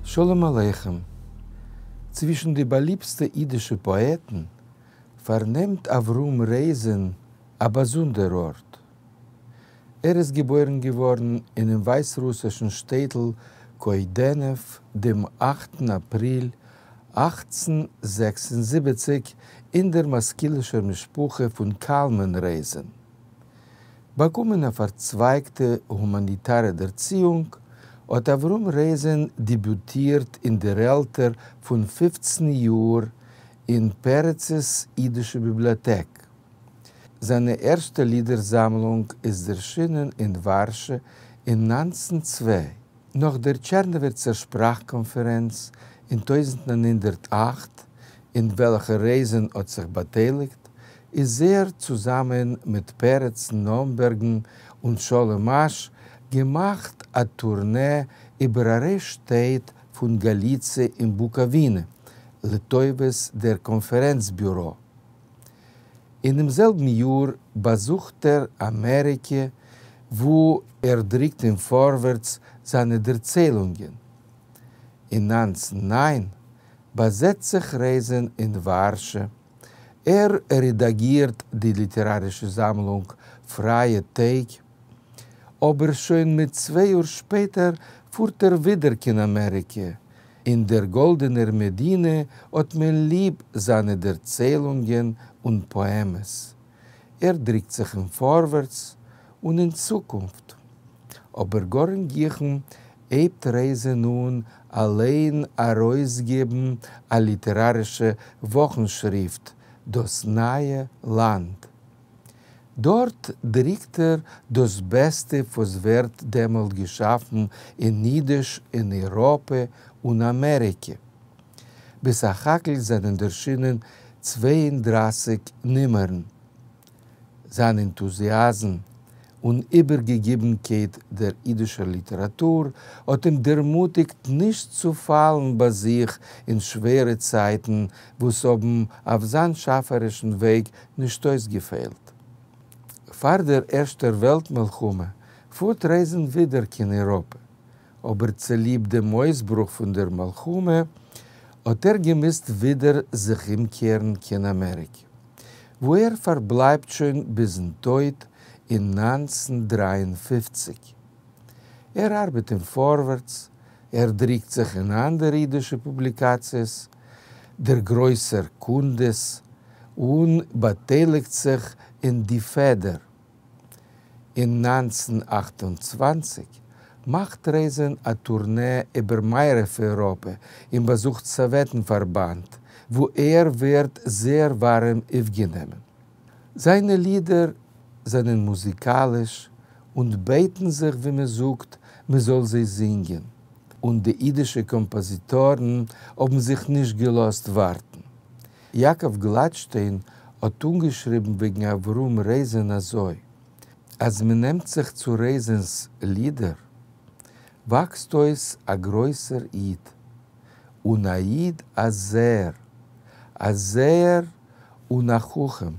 שלום עליכם. צווישן די באליבסטע אידישע פאעטן פארנעמט אברהם רייזען א באזונדער ארט. ער איז געבוירן געווארן אינעם ווייסרוסישן שטעטל קוידענעוו דעם אכטן אפריל 1876 אין דער משכילישער משפחה פון קלמן רייזען. באקומען א פארצווייגטע הומאניטארע דערציאונג, האט אברהם רייזען דעביוטירט אין דער עלטער פון 15 יאר אין פרצ'ס אידישע ביבליאטעק. זיינע ערשטע לידער-זאמלונג איז דערשינען אין ווארשע אין 1902. נאך דער טשערנאוויצער שפראך-קאנפערענץ אין 1908, אין וועלכער רייזען האט זיך באטייליגט, איז ער צוזאמען מיט פרץ נאמבערגן און שלום אש געמאכט א טורנע איבער א ריי שטעט פון גאליציע און בוקאווינע לטובת דער קאנפערענץ-ביורא. אינעם זעלבן יאר באזוכט ער אמעריקע, וואו ער דרוקט אין פארווערטס זיינע דערציילונגען. אין 1909 באזעצט זיך רייזען אין ווארשע. ער רעדאגירט די ליטערארישע זאמלונג פרייע טעג, אבער שוין מיט צוויי יאר שפעטער פארט ער ווידער קיין אמעריקע. אין דער גאלדענער מדינה האט מען ליב זיינע דערציילונגען און פאעמעס. ער דרוקט זיך אין פארווערטס און אין צוקונפט. אבער גאר אין גיכן הייבט רייזען אן אליין ארויסגעבן א ליטערארישע וואכנשריפט דאס נייע לאנד. דארט דרוקט ער דאס בעסטע וואס ווערט דעמאלט געשאפן אין אידיש אין אייראפע און אמעריקע. בסך הכל זענען דערשינען 32 נומערן. זיין ענטוזיאזם און איבערגעגעבנקייט דער אידישער ליטעראטור האט אים דערמוטיגט נישט צו פאלן ביי זיך אין שווערע צייטן וואס האבן אויף זיין שאפערישן וועג נישט אויסגעפעלט. פאר דער ערשטער וועלט מלחמה פארט רייזען ווידער קיין אייראפע, אבער צוליב דעם אויסברוך פון דער מלחמה האט ער געמוזט ווידער זיך אומקערן קיין אמעריקע, וואו ער פארבלייבט שוין ביזן טויט אין 1953. ער ארבעט אין פארווערטס, ער דרוקט זיך אין אנדערע אידישע פובליקאציעס, דער גרויסער קונדס, און באטייליגט זיך אין די פעדער. אין 1928 מאכט רייזען א טורנע איבער מערב אייראפע און באזוכט סאוועטן-פארבאנד, וואו ער ווערט זייער ווארעם אויפגענומען. זיינע לידער זענען מוזיקאליש און בעטן זיך, ווי מען זאגט, מען זאל זיי זינגען. און די אידישע קאמפאזיטארן האבן זיך נישט געלאזט ווארטן. יעקב גלאטשטיין האט אנגעשריבן וועגן אברהם רייזען אזוי: אז מען נעמט זיך צו רייזענס לידער, וואקסט אויס א גרויסער איד, און א איד א זעער, א זעער און א חכם,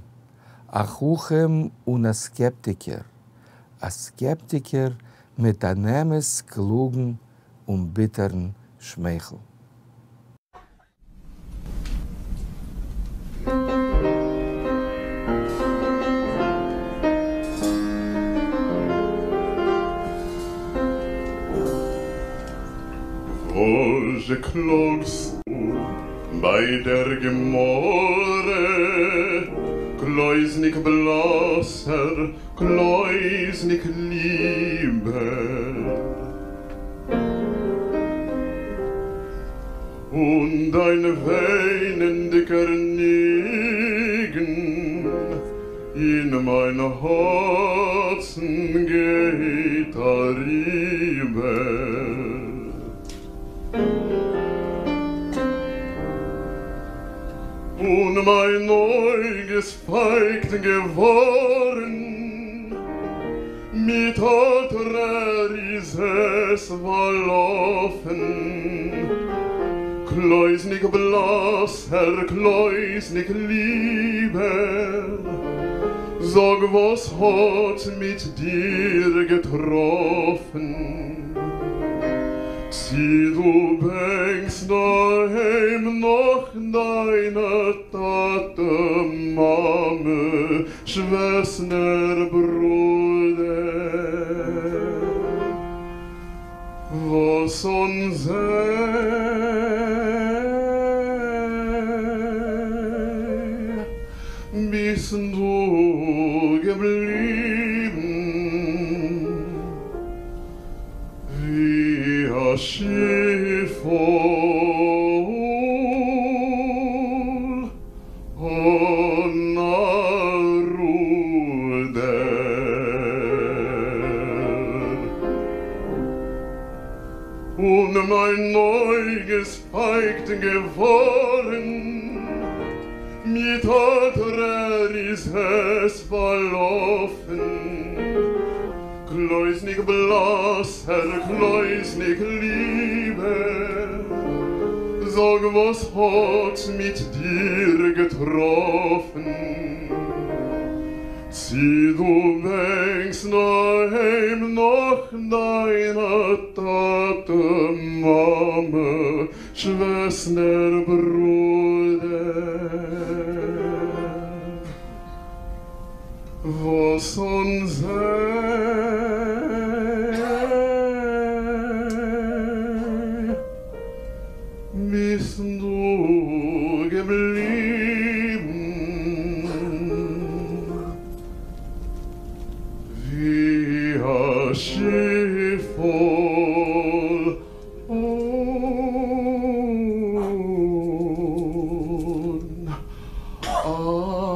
א חכם און א סקעפטיקער, א סקעפטיקער מיט אן אמת קלוגן און ביטערן שמייכל. וואס זשע קלאגסטו ביי דער גמרא, קלויזניק בלאסער, קלויזניק ליבער? און דיין וויינענדיקער ניגון אין מיין הארצן גייט אריבער. און מיין אויג איז פייכט געווארן, מיט א טרער איז עס פארלאפן. קלויזניק בלאסער, קלויזניק ליבער, זאג וואס האט מיט דיר געטראפן? צי דו בענקסט אהיים נאך דיינע טאטע מאמע שוועסטער ברודער וואס אן זיי ביסט דו געבליבן ווי א שיפל אן א רודער. און מיין אויג איז פייכט געווארן, מיט א טרער איז עס באלאפן, קלויזניק בלאסער, קלויזניק ליבער, זאג וואס האט מיט דיר געטראפן? צי דו בענקסט אהיים נאך דיינע טאטע מאמע שוועסטער ברודער וואס אן זיי ביסט דו געבליבן ווי א שיפל אן א.